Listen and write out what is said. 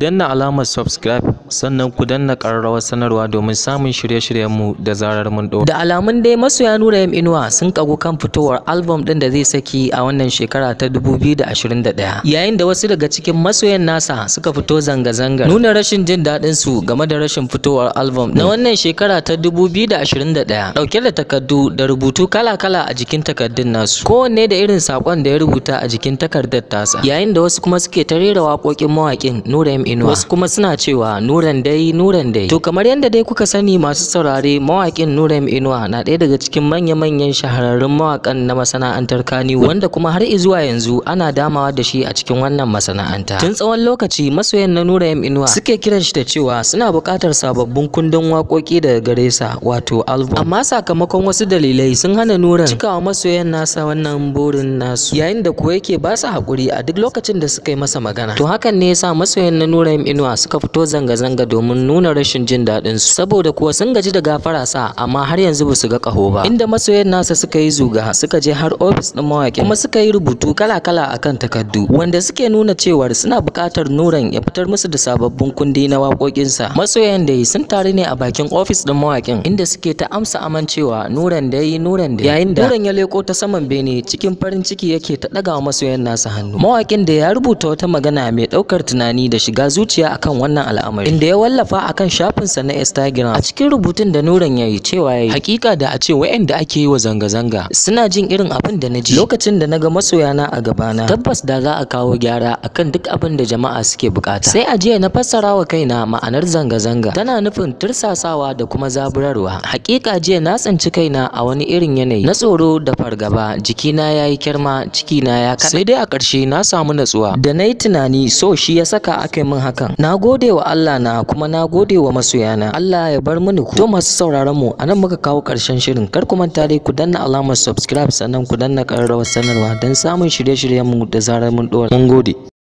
danna alamar subscribe sannan ku danna ƙararrawar sanarwa domin samun shirye-shiryenmu da zarar mun ɗora. Da alamun dai masoya Nura M Inuwa sun kagu kan fitowar album ɗin da zai saki a wannan shekara ta 2021. Yayin da wasu daga cikin masoyan nasa suka fito zanga-zangar nuna rashin jin daɗin su game da rashin fitowar album na wannan shekara ta 2021, ɗauke da takardu da rubutu kala-kala a jikin takardun nasu, kowanne da irin saƙon da ya rubuta a jikin takardar tasa. Yayin da wasu kuma suke ta rera waƙoƙin mawaƙin Nura M Inuwa, wasu kuma suna cewa Nuran dai, Nuran dai. To kamar yadda dai kuka sani masu saurare, mawaƙin Nura M Inuwa na ɗaya daga cikin manya-manyan shahararrun mawaƙan na masana'antar Kannywood, wanda kuma har izuwa yanzu ana damawa da shi a cikin wannan masana'anta. Tun tsawon lokaci masoyan na Nura M Inuwa suke kiran shi da cewa suna buƙatar sababbin kundin waƙoƙi daga gare sa, wato album. Amma sakamakon wasu dalilai sun hana Nuran cikawa masoyan nasa wannan burin nasu, yayin da kuwa yake ba su haƙuri a duk lokacin da suka yi masa magana. To hakan ne yasa masoyan na Nura M Inuwa suka fito zanga-zanga domin nuna rashin jin daɗin su, saboda kuwa sun gaji da gafara sa amma har yanzu ba su ga ƙaho ba. Inda masoyan nasa suka yi zuga suka je har ofis ɗin mawaƙin, kuma suka yi rubutu kala-kala akan takardu wanda suke nuna cewar suna buƙatar Nuran ya fitar musu da sababbin kundi na waƙoƙinsa. Masoyan dai sun taru ne a bakin ofis ɗin mawaƙin, inda suke ta amsa amancewa Nuran dai, Nuran dai. Yayin da Nuran ya leko ta saman bene cikin farin ciki yake ta ɗaga wa masoyan nasa hannu. Mawaƙin da ya rubuta wata magana mai ɗaukar tunani da shiga zuciya akan wannan al'amari, inda ya wallafa akan shafinsa na Instagram. A cikin rubutun da Nuran ya yi cewa ya yi, hakika da a ce wa'anda ake yi wa zanga-zanga suna jin irin abin da na ji lokacin da na ga masoyana a gabana, tabbas da za a kawo gyara akan duk abin da jama'a suke bukata. Sai a jiya na fassara wa kaina ma'anar zanga-zanga tana nufin tursasawa da kuma zaburarwa. Hakika jiya na tsinci kaina a wani irin yanayi na tsoro da fargaba, jikina ya yi kyarma, cikina ya kaɗa. Sai dai a ƙarshe na samu natsuwa da na yi tunani so shi ya saka aka yi min hakan. Na gode wa Allah na kuma na gode wa masoyana. Allah ya bar mini ku. To masu sauraron mu, anan muka kawo ƙarshen shirin. Kar ku manta dai ku danna alamar subscribe sannan ku danna ƙararrawar sanarwa don samun shirye-shiryen mu da zarar mun ɗora. Mun gode.